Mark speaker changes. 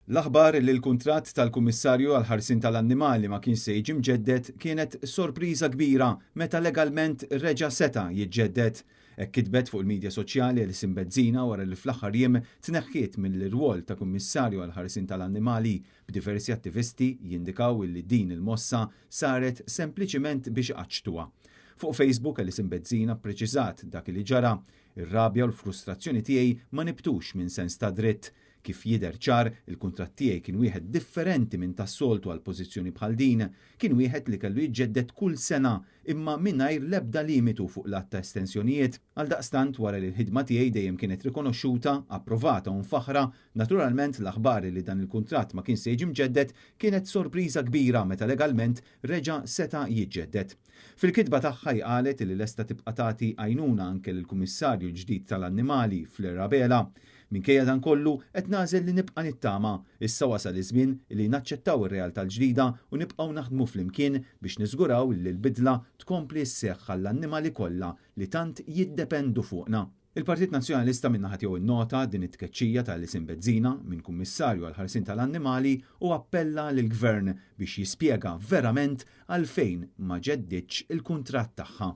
Speaker 1: L-aħbar li l-kuntratt tal-Kummissarju għall-Ħarsien tal-Annimali ma kienx se jiġi mġedded kienet sorpriża kbira meta legalment reġa' seta' jiġġedded. Hekk kitbet fuq il-midja soċjali Alison Bezzina wara li fl-aħħar jiem tneħħiet mill-irwol ta' Kummissarju għall-Ħarsien tal-Annimali, b'diversi attivisti jindikaw li din il-mossa saret sempliċiment biex iqaċċtuha. Fuq Facebook Alison Bezzina ppreċiżat dak li ġara, Ir-rabja u l-frustrazzjoni tiegħi ma nibtux minn sens ta' dritt. Kif jidher ċar, il-kuntratt tiegħi kien wieħed differenti minn tas-soltu għal pożizzjoni bħal din. Kien wieħed li kellu jiġġedded kull sena, imma mingħajr l-ebda limitu fuq l-għadd ta' estensjonijiet. Għaldaqstant, wara li l-ħidma tiegħi dejjem kienet rikonoxxuta, approvata u mfaħħra, naturalment l-aħbar li dan il-kuntratt ma kienx se jiġi mġedded kienet sorpriża kbira meta legalment reġa' seta' jiġġedded. Fil-kitba tagħha hi qalet li lesta tibqa' tagħti għajnuna anke lill-Kummissarju l-ġdid tal-Annimali, Fleur Abela. Minkejja dan kollu, qed nagħżel li nibqa' nittama. Issa wasal iż-żmien li naċċettaw ir-realtà l-ġdida u nibqgħu naħdmu flimkien biex niżguraw li l-bidla tkompli sseħħ għall-annimali kollha li tant jiddependu fuqna. Il-Partit Nazzjonalista min-naħa tiegħu nnota din it-tkeċċija ta' Alison Bezzina minn Kummissarju għall-Ħarsien tal-Annimali u appella lill-Gvern biex jispjega verament għalfejn ma ġeddidx il-kuntratt tagħha.